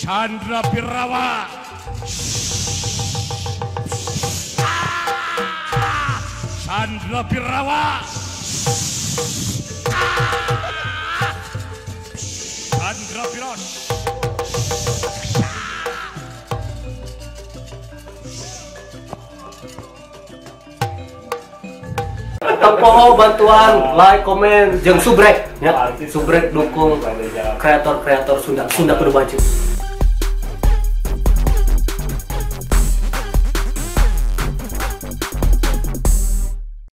Chandra Birawa. Chandra Birawa. Chandra Birawa. Tempoho bantuan like, komen, jeung subrek ya. Subrek dukung kreator-kreator Sunda. Sunda kudu maju.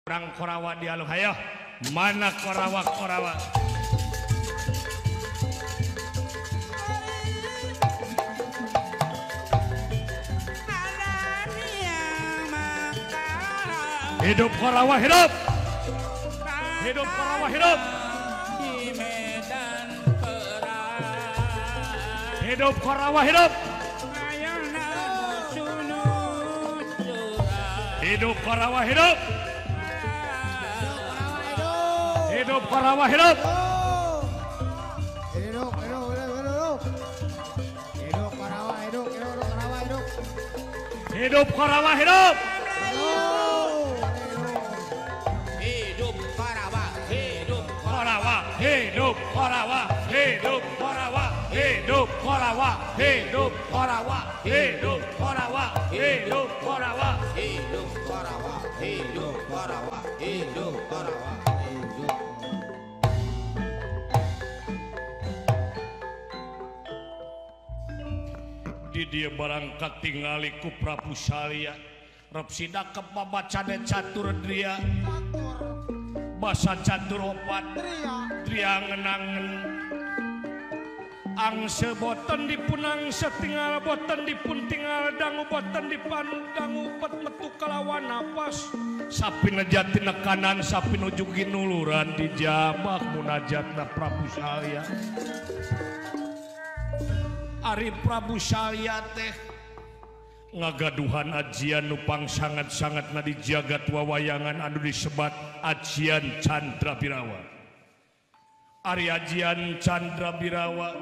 Orang Korawa dialog, hayo. Mana Korawa Korawa? Hidup Korawa hidup. Hidup Korawa hidup. Hidup Korawa hidup. Hidup Korawa hidup. Hidup Korawa hidup. Hidup, hidup, hidup, hidup. Hidup Korawa hidup, hidup Korawa hidup. Hidup Korawa hidup. Hidup Korawa, hidup Korawa, hidup Korawa, hidup Korawa, hidup Korawa, hidup Korawa, hidup Korawa, hidup Korawa, hidup Korawa, hidup Korawa, hidup Korawa, hidup. Di dia barang katingali ku Prabu Salya. Rep sidakep babacane catur dria. Basa catur opat dria ngenangen. Angse boten dipunang setinggal boten dipun tinggal dangu boten dipan dangu pet metu kalawan napas. Sapi nejati nekanan sapi nuju ginuluran dijabah munajatna Prabu Salya. Ari Prabu Salya teh ngagaduhan ajian nupang sangat-sangat na di jagat wawayangan anu disebat ajian Chandra Birawa. Ari ajian Chandra Birawa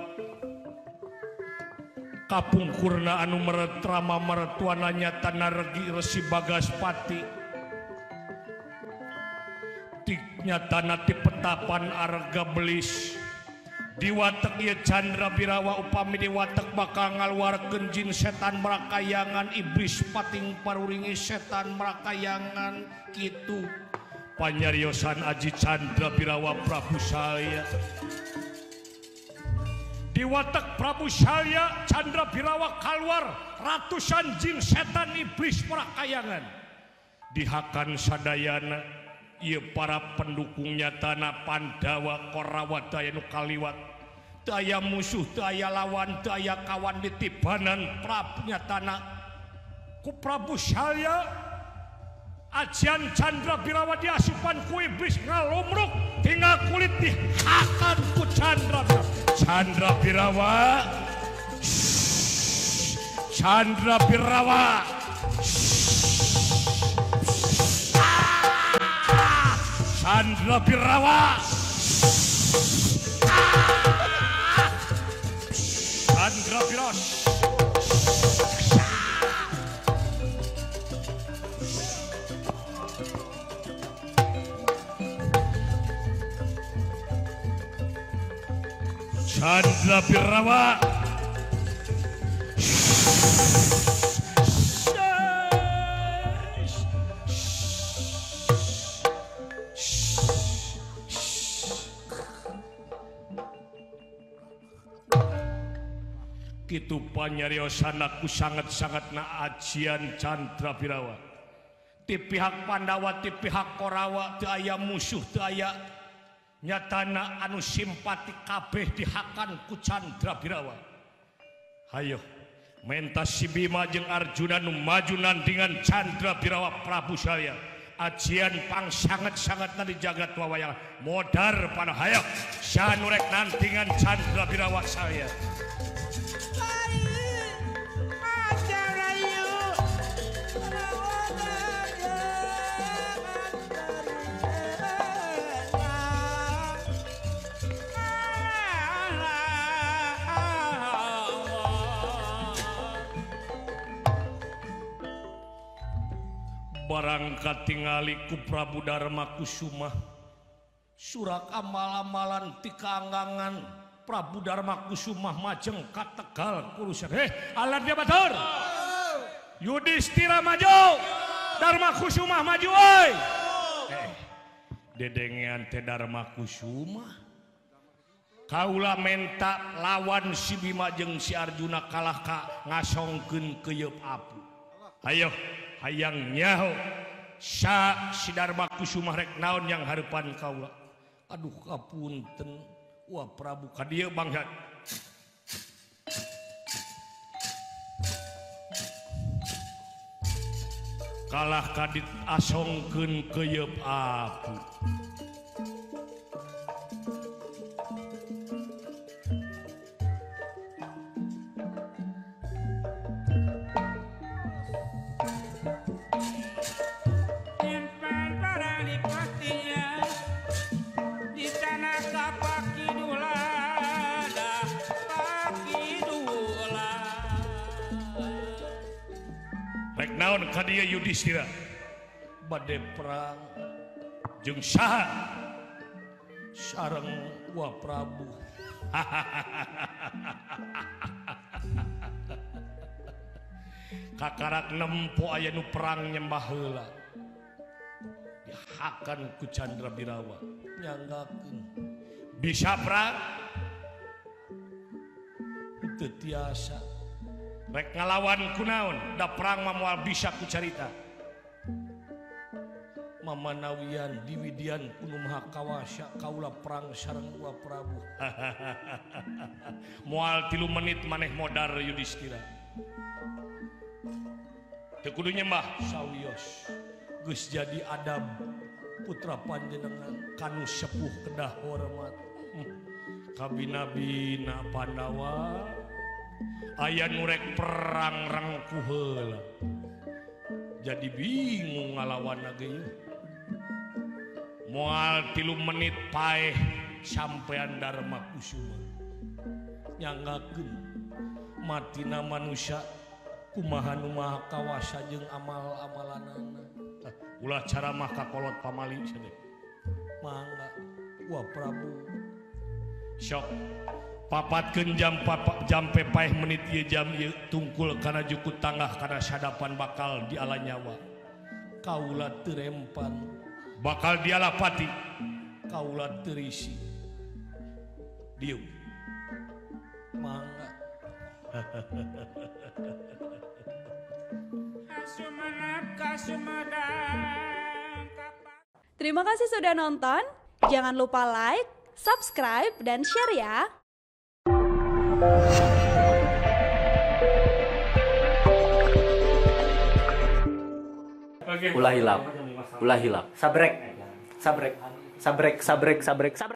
kapungkurna anu meretrama meretuana nyatana regi Resi Bagaspati. Nyatana ti petapan Arga Belis. Diwatek ieu Chandra Birawa upami diwatek bakal ngaluarkeun jin setan merakayangan iblis pating paruringi setan merakayangan kitu panyariosan aji Chandra Birawa Prabu Salya. Diwatek Prabu Salya Chandra Birawa kaluar ratusan jin setan iblis merakayangan dihakan sadayana ieu para pendukungnya tanah Pandawa Korawa daya nu kaliwat daya musuh daya lawan daya kawan ditibanan Prabunya tanah ku Prabu Salya ajian Chandra Birawa diasupan ku iblis ngalumruk tinggal kulit dihakan ku Chandra Birawa. Chandra Birawa, Chandra Birawa, Chandra Birawa, Chandra Birawa. Chandra Birawa. Kitu panyariosan aku sangat-sangat na ajian Chandra Birawa. Ti pihak Pandawa, ti pihak Korawa, teu aya musuh, teu aya nyatana anu simpati kabeh dihakan ku Chandra Birawa. Hayo mentas si Bima jeung Arjuna nu maju nandingan Chandra Birawa Prabu Salya. Ajian pang sangat-sangat na di jagat wawayangan modar pada hayo sanurek nandingan Chandra Birawa Salya. Barang katingali ku Prabu Darma Kusuma surak amal-amalan ti kaanggangan Prabu Darma Kusuma majeng ka Tegal kurusan. Alat dia batur. Yudhistira maju. Darma Kusuma maju euy. Dedengean teh Darma Kusuma. Kaula menta lawan si Bima jeung si Arjuna kalah ka ngasongkeun keuyeub apu. Hayo hayang nyaho sa si Darma Kusuma rek naon yang hareupan kaula. Aduh kapunten wah Prabu ka dieu bangsat. Kalah ka diasongkeun keuyeub apu. Naon ka dieu Yudhistira bade perang jeung saha sareng wa Prabu. Kakarak nempo aya nu perang nyembah heula dihakan ku Chandra Birawa nyanggakeun bisa perang teu tiasa rek ngalawan kunaon da perang mah moal bisa ku carita. Mamanawian diwidian kuno maha kawasa kaula perang sareng wa Prabu. Moal 3 menit maneh modar Yudhistira. Teu kudu nyembah sawios geus jadi adab putra panjenengan kanu sepuh kedah hormat. Kabina-bina Pandawa aya nu rek perang rengkuh heula. Jadi bingung ngalawanna ge ieu. Moal 3 menit paeh sampean Darma Kusuma. Nyanggakeun matina manusia kumaha nu maha kawasa jeung amal-amalanana. Ulah caramah ka kolot pamali cenah. Mangga wa Prabu. Sok papatkeun jam jampe paeh menit ieu jam ieu tungkul kana jukut tanggah kana sadapan bakal diala nyawa. Kaula teu rempan bakal diala pati. Kaula teu risi. Dieu. Mangga. Terima kasih sudah nonton. Jangan lupa like, subscribe, dan share ya. Ulah hilap, ulah hilap. Sabrek, sabrek, sabrek, sabrek, sabrek, sabrek.